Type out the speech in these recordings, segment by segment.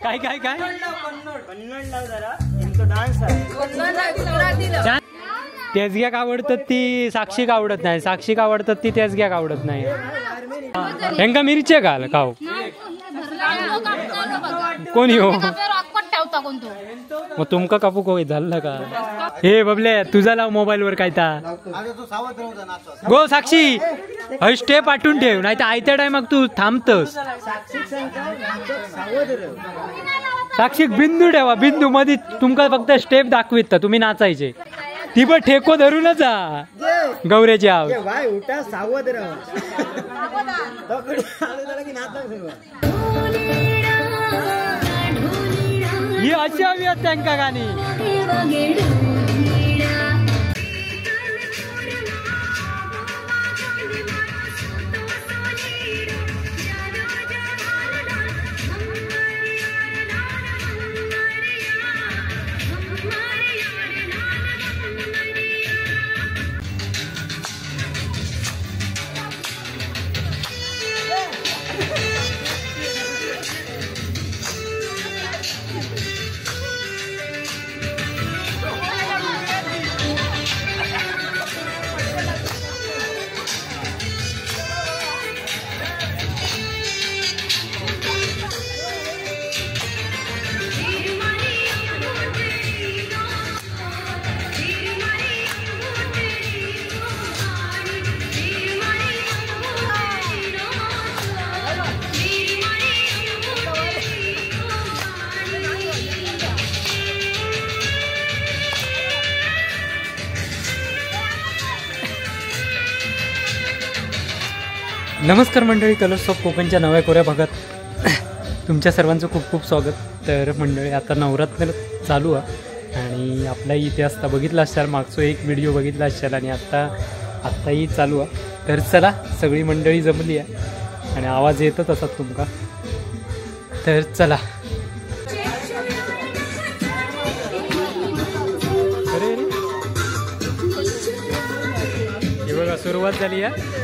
काय काय काय कन्नड लाव जरा, तुमचा डान्स आहे. तेजग्याक आवडतात ती साक्षीक आवडत नाही, साक्षीक आवडतात ती तेजग्याक आवडत नाही. हेंका मिरचे घाल खाऊ कोण हो मग तुमका कापू कोय झालं का? हे बबले तुझा लाव मोबाईल वर काय ता गो साक्षी हय स्टेप आठवून ठेव, नाही तर आयत्या टायमाक तू थांबतस. साक्षी बिंदू ठेवा, बिंदू मध्ये तुमका फक्त स्टेप दाखवित तुम्ही नाचायचे. ती पण ठेको धरूनच जा गौऱ्याची आव. ही अशी हवी आहेत त्यांका गाणी. नमस्कार मंडळी, कलर्स ऑफ कोकणच्या नव्या कोऱ्या भागात तुमच्या सर्वांचं खूप खूप स्वागत. तर मंडळी आता नवरात्र चालू आहे आणि आपलाही इतिहास तर बघितला असाल, मागचा एक व्हिडिओ बघितला असाल आणि आत्ताही चालू आहे. तर चला सगळी मंडळी जमली आहे आणि आवाज येतच असतात तुमका, तर चला. अरे हे बघा सुरुवात झाली आहे.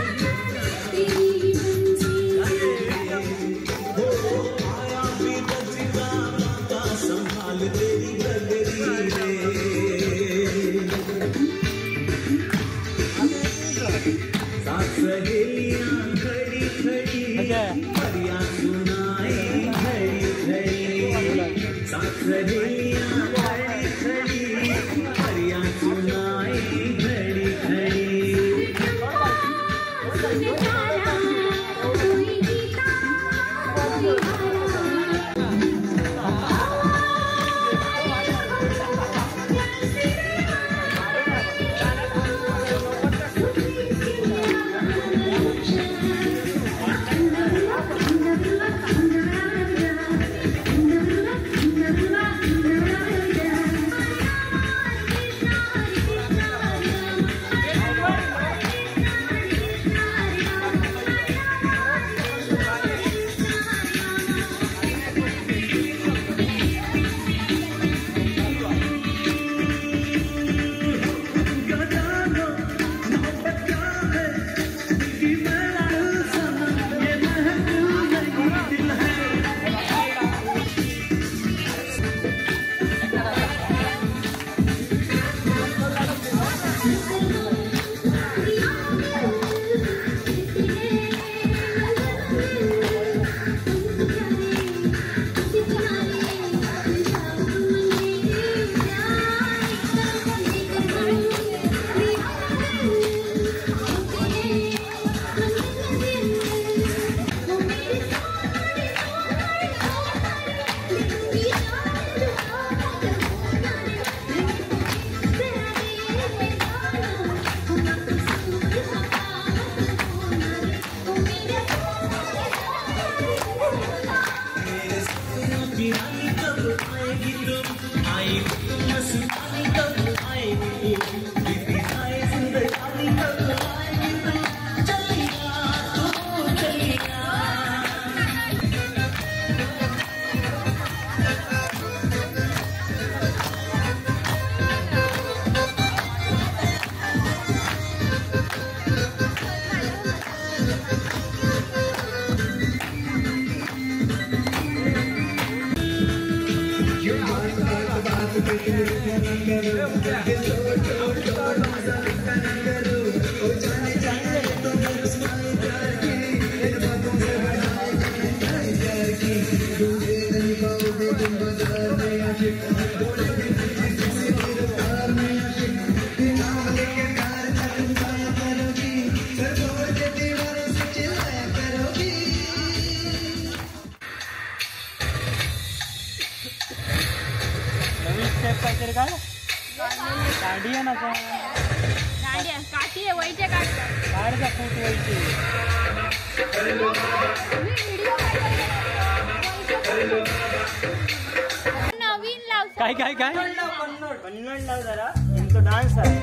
काय काय काय कन्नड लाव जरा, तुमचा डान्स आहे.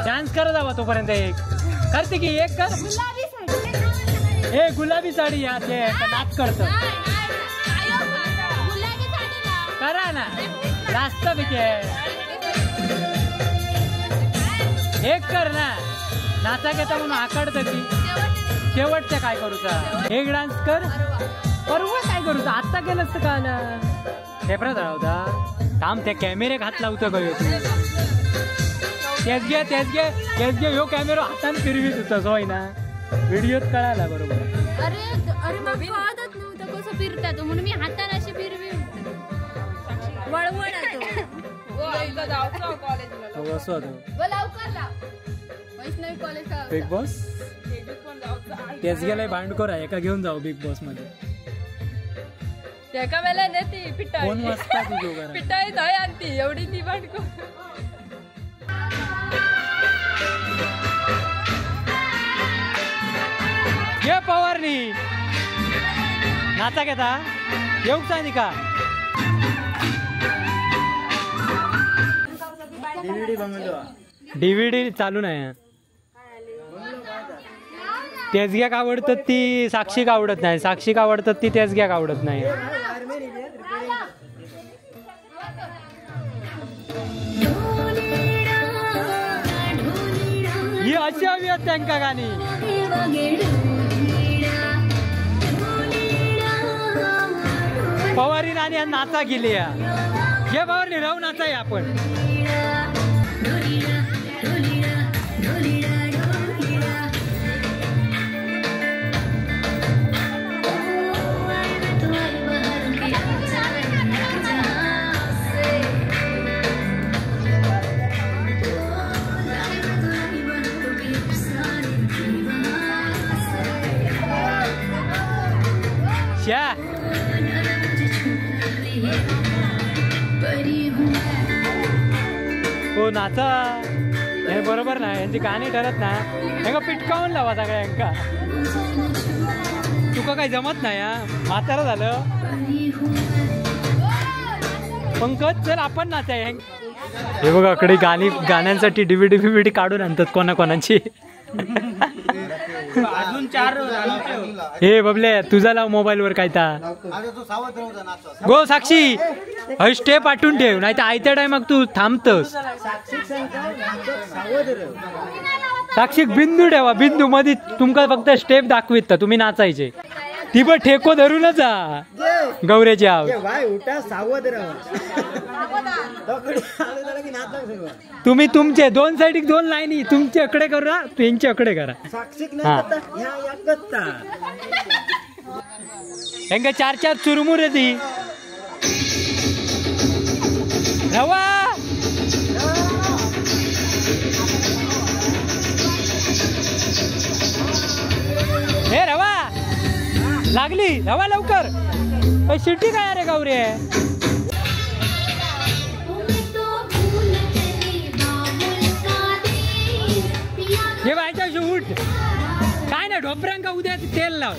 डान्स करत जावा तोपर्यंत. एक करते की एक कर. ए गुलाबी साडी या ते नाच करत करा ना रास्त पैकी एक कर ना. नाचा घेता म्हणून आकडत की शेवटच्या काय करूचा. एक डान्स कर परवा काय करूचा. आता केलंस तर का आलं पेपरा होता थांब त्या कॅमेरे हात लावतो काय तू. तेच घे तेच घे तेच घे. ह्यो कॅमेरो हातान फिरवीत होता सोय ना व्हिडिओत कळाला बरोबर. अरे अरे मग कळतच नव्हतं कसं फिरतात म्हणून मी हातान अशी फिरवी वळवळ. बिग बॉस तेच गेलाय भांडखोर आहे एका घेऊन जाऊ बिग बॉस मध्ये. त्याका वेळेला नाही ती पिटाई कोण वाजता तुझ्या घरात पिटाई नाही आणती एवढी ती भांडखोर. ये पवारनी नाचा घेता येऊक सांग का. डीव्हीडी चालू नाही. तेजग्याक आवडतात ती साक्षीक आवडत नाही, साक्षीक आवडतात ती तेजग्याक आवडत नाही. ही अशी हवी आहेत त्यांका गाणी. पवारी नानी नाचा गेली या. हे पवारी राहू नाचा आपण. हो नाचा हे बरोबर नाही, यांची गाणी ठरत ना. हेका पिटकावून लावा सगळ्यांका. तुका काही जमत नाही हा, म्हातारा झालं. पंकज चल आपण नाचाय. हे बघा कडे गाणी गाण्यांसाठी डीव्हीडी बिव्हीडी काढून आणतात कोणाकोणाची. अजून चार. हे बबले तुझा लाव मोबाईल वर काय ता. गो साक्षी हय स्टेप आठवून ठेव नाही तर आयत्या टायमाक तू थांबतस. साक्षी बिंदू ठेवा बिंदू मध्ये तुमका फक्त स्टेप दाखवित तुम्ही नाचायचे. ती पण ठेको धरूनच जा गौरेची आव. तुम्ही तुमचे दोन साईड दोन लाईनी तुमच्या अकडे करा त्यांच्या अकडे करा. हेंका चार चार चुरमुरे ती रवा. हे रवा लागली रवा लवकर. शिट्टी काय रे गौरे. हे बायच्या उठ काय ना ढोपऱ्यांका उद्या तेल लाव.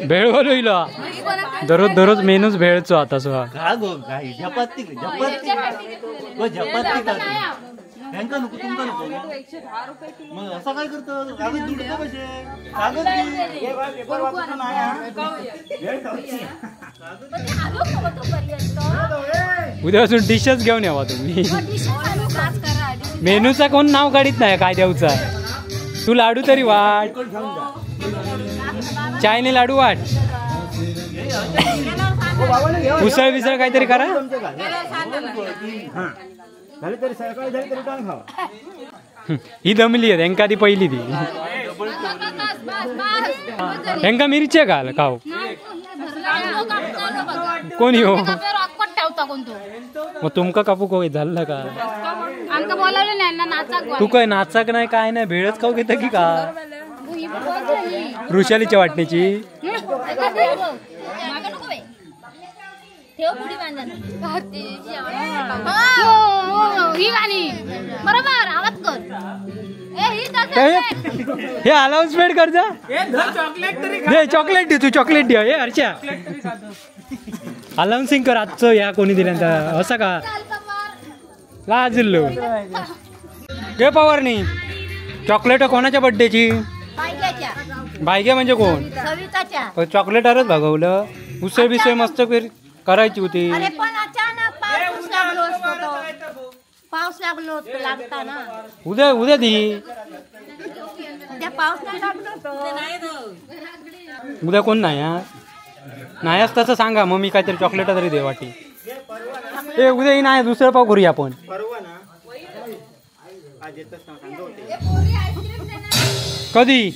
भेळ बोलविलो दररोज दररोज मेनूच भेळचो आता सुद्धा. ह्यांका नको तुमका नको मग असं काय करतो कागद दुडतो कसे कागद उद्या अजून डिशच घेऊन यावा तुम्ही. मेनूचा कोण नाव काढीत नाही काय द्यायचा. तू लाडू तरी वाट, चायने लाडू वाट, उसळ बिसळ काहीतरी करा. ही दमली आहे हेंका ती पहिली ती हेंका मिरच्या घाल खाऊ कोणी हो मग तुमका कापू कोय झालं का? तू काय नाचाक नाही काय नाही भेळच खाऊ घेता की का वृषालीच्या वाटणीची? हे अनाउन्समेंट कर जा. चॉकलेट दे तू, चॉकलेट दे. हे हर्षा अनाउन्सिंग कर आजचं या कोणी दिल्यानंतर असं का लाजलो गे पवारनी. चॉकलेट कोणाच्या बर्थडेची? बायग्या म्हणजे कोण? चॉकलेटरच भागवलं. उसळ बिसळ मस्त करायची होती. अरे पण अचानक पाऊस लागलो असतो तो. पाऊस लागलो लागता ना. उद्या उद्या दी उद्या पाऊस नाही लागलो तो. उद्या कोण नाही नाही तसं सांगा मग मी काहीतरी चॉकलेट तरी दे वाटी. ए उद्या नाही दुसरं पाव करूया आपण. कधी?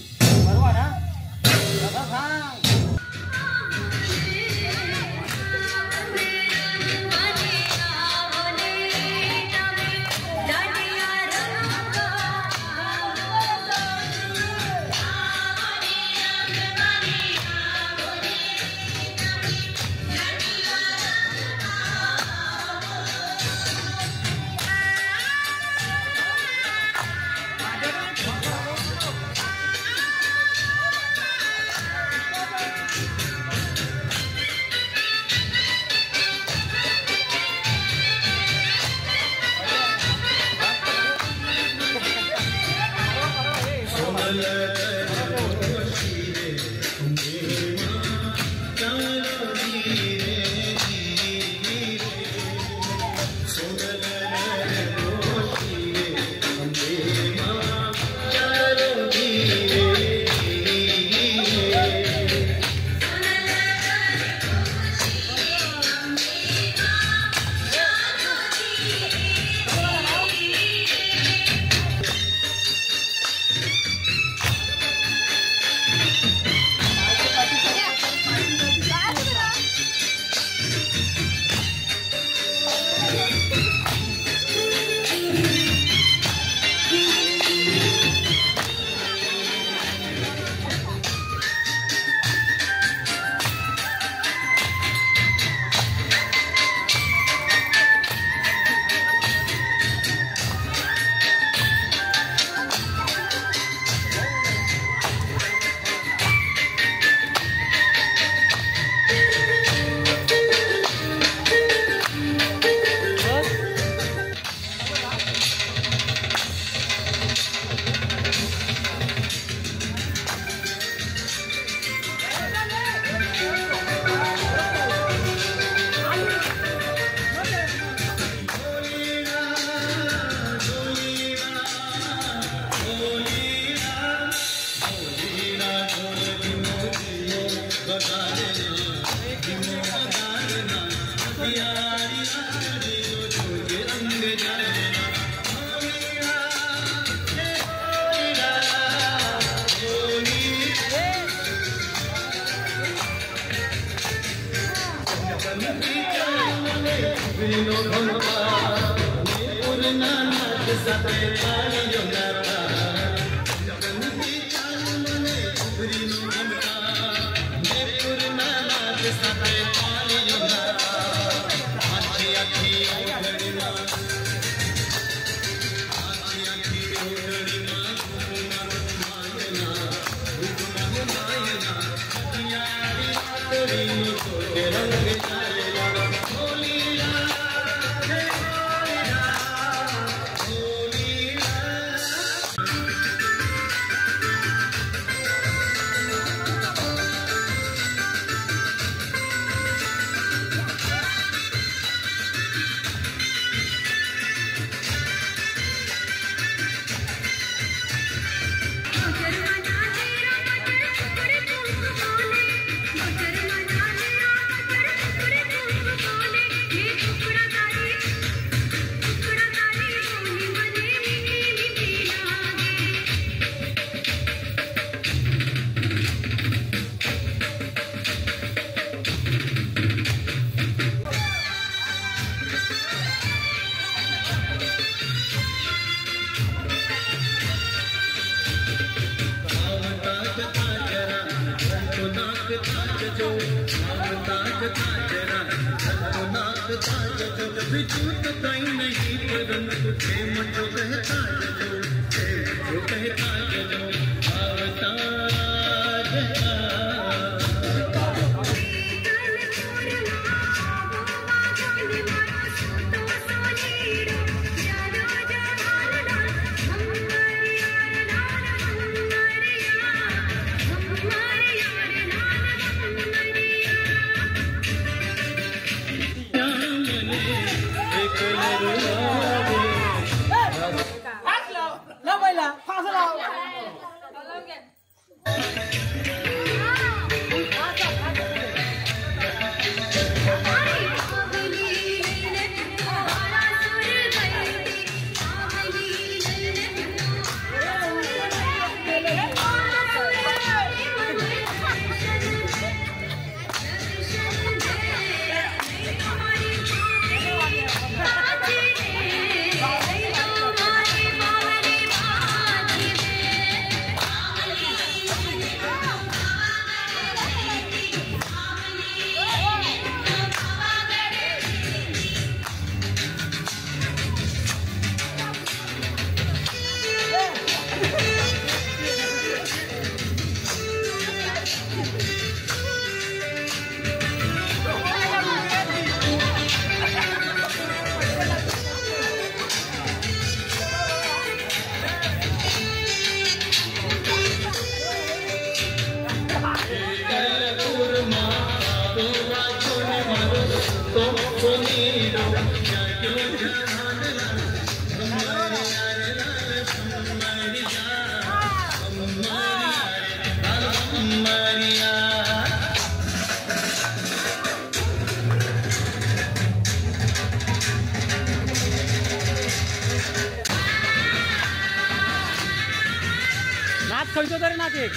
नाच खंयचो तरी नाच एक.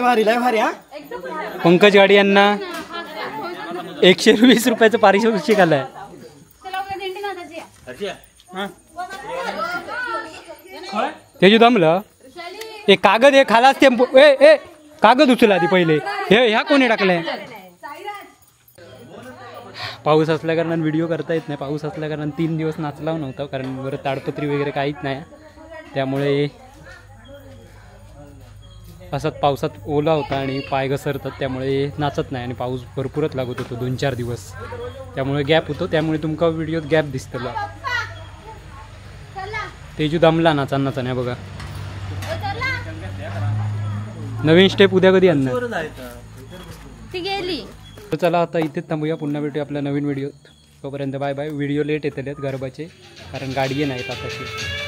भारी लय भारी. हा पंकज गाडी यांना 120 रुपयाचं पारितोषिक आलंय. तेजू दमलं. ए कागद हे खालाच ते ए ए कागद उचल आधी पहिले. हे ह्या कोणी टाकलंय? पाऊस असल्या कारणान व्हिडिओ करता येत नाही. पाऊस असल्या कारणान 3 दिवस नाचला नव्हता, कारण बरं ताडपत्री वगैरे काहीच नाही, त्यामुळे असाच पावसात ओला होता आणि पाय घसरतात, त्यामुळे नाचत नाही. आणि पाऊस भरपूरच लागत होतो 2-4 दिवस, त्यामुळे गॅप होतो, त्यामुळे तुमका व्हिडिओत गॅप दिसतला. तेजू दमला नाचा नाचा बघा. नवीन स्टेप उद्या कधी आणणार? ती गेली. चला आता इथेच थांबूया, पुन्हा भेटूया आपल्या नवीन व्हिडिओत. तोपर्यंत बाय बाय. व्हिडिओ लेट येतले गरबाचे, कारण गाडी नाहीत आताशी.